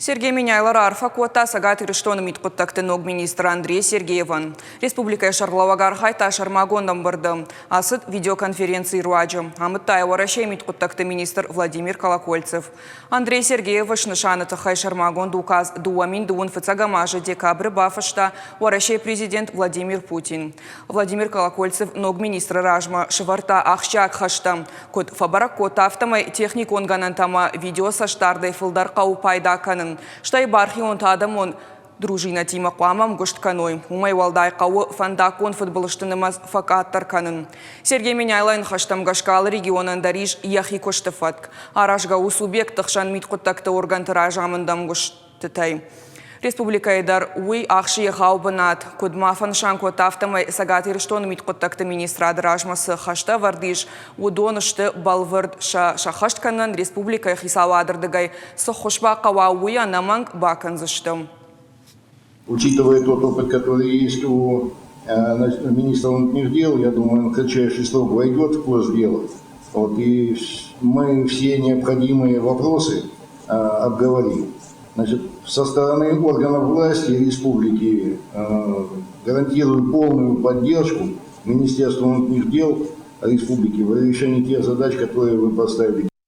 Сергей Меняйло раарфӕ кодта Цӕгат Ирыстоны мидхъуыддӕгты ног министр Андрей Сергеевӕн. Республикӕйы сӕргълӕууӕг архайдта сӕрмагонд ӕмбырды. Ацыд видеоконференцийы руаджы. Амыдта йӕ Уӕрӕсейы мидхъуыддӕгты министр Владимир Колокольцев. Андрей Сергеевы снысаны тыххӕй сӕрмагонд указ 2025 азы декабры бафыста Уӕрӕсейы президент Владимир Путин. Владимир Колокольцев ног министры размӕ сӕвӕрдта ахсджиаг хӕстӕ. Куыд фӕбӕрӕг кодта, афтӕмӕй техникон гӕнӕнтӕ ӕмӕ видеоцӕстдардӕй фылдӕр хъӕуы пайда кӕнын. Стӕй бархионты адӕмон дружинӕтимӕ хъуамӕ ӕмгуыст кӕной. Уымӕй уӕлдай хъӕуы фӕндаггон фыдбылызты нымӕц фӕкъаддӕр кӕнын. Сергей Меняйлойы ныхӕстӕм гӕсгӕ алы регионӕн дӕр ис йӕхи куысты фӕтк. Аразгӕ у субъектты хсӕн мидхъуыддӕгты органты разамынд ӕмгуыстытӕй. Республикӕйы дӕр уый ахсы егъау бынат. Куыд ма фӕнысан кодта, афтӕмӕй Цӕгат Ирыстоны мидхъуыддӕгты министрады размӕ цы хӕстӕ ӕвӕрд ис, уыдон сты бӕлвырд. Сӕ сӕххӕст кӕнынӕн республикӕйы хицауады рдыгӕй цы ххуыс бахъӕуа, уый ӕнӕмӕнг бакӕндзысты. Учитывая тот опыт, который есть у министра внутренних дел, я думаю, он в кратчайший срок войдет в курс дела. Вот, и мы все необходимые вопросы обговорим. Значит, со стороны органов власти республики гарантирую полную поддержку Министерству внутренних дел республики в решении тех задач, которые вы поставили.